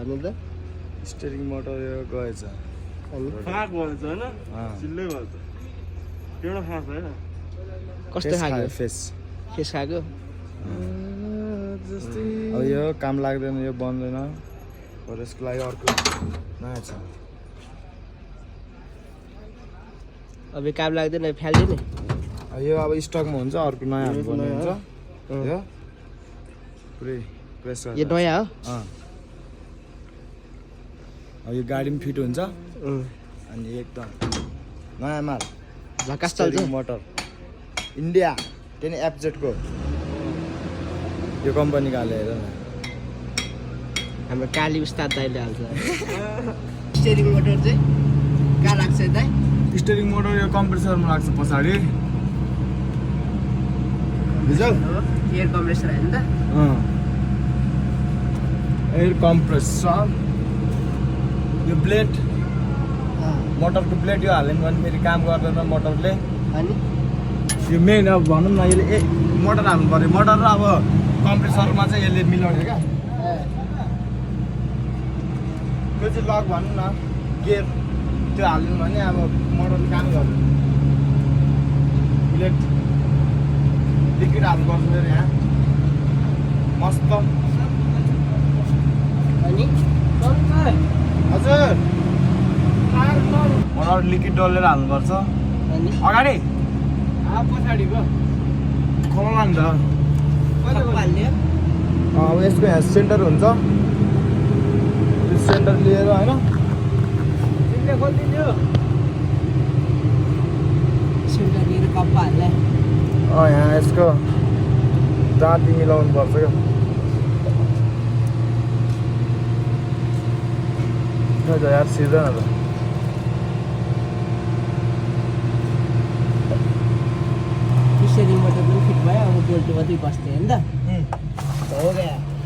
भन्नु त steering motor यो गएछ फाक भएछ होइन चिल्लै भएछ एउटा फाक होइन कस्तो खाएको फेस फेस खाएको अब यो काम लाग्दैन यो बन्दैन र यसको लागि अर्को नयाँ छ अब काम लाग्दैन फ्याल्दिने यो अब स्टकमा हुन्छ अर्को नयाँ बन्ने हुन्छ यो पुरै प्रेस यो नयाँ हो अब यो गाडी पनि फिट हुन्छ अनि एकदम नयाँ माल झकास चल्छ मोटर इन्डिया त्यही नै एफजेडको यो कम्पनीको हाले हेर न हाम्रो काली उस्ताद दाइले हाल्छ स्टेरिङ मोटर चाहिँ कहाँ लाग्छ दाइ स्टियरिङ मोटर यो कम्प्रेसरमा लाग्छ पछाडि बुझ्यौ एयर कम्प्रेसर होइन त एयर कम्प्रेसर यो ब्लेड मोटरको ब्लेड यो हाल्यो भने फेरि काम गर्दैन मोटरले अनि यो मेन अब भनौँ न यसले मोटर हाल्नु पऱ्यो मोटर र अब कम्प्रेसरमा चाहिँ यसले मिलाउने क्या त्यो चाहिँ लक भनौँ न गियर त्यो हाल्नु भने अब मोटरले काम गर्दैन ब्लेड लिक्विड हाल्नुपर्छ फेरि यहाँ मस्त अनि हजुर मोटर लिक्विड डलेर हाल्नुपर्छ अनि अगाडि पछाडिको खोला नि त हाल्ने अब यसको यहाँ सेन्टर हुन्छ त्यो सेन्टर लिएर होइन खोलिदिन्छु सेन्टर लिएर कप्पा हाल्ने यहाँ यसको जाँती मिलाउनु पर्छ क्या यार सिर्दैन त स्टेरिङ मोटर पनि फिट भयो अब बोल्टु मात्रै बस्थ्यो होइन त हो गया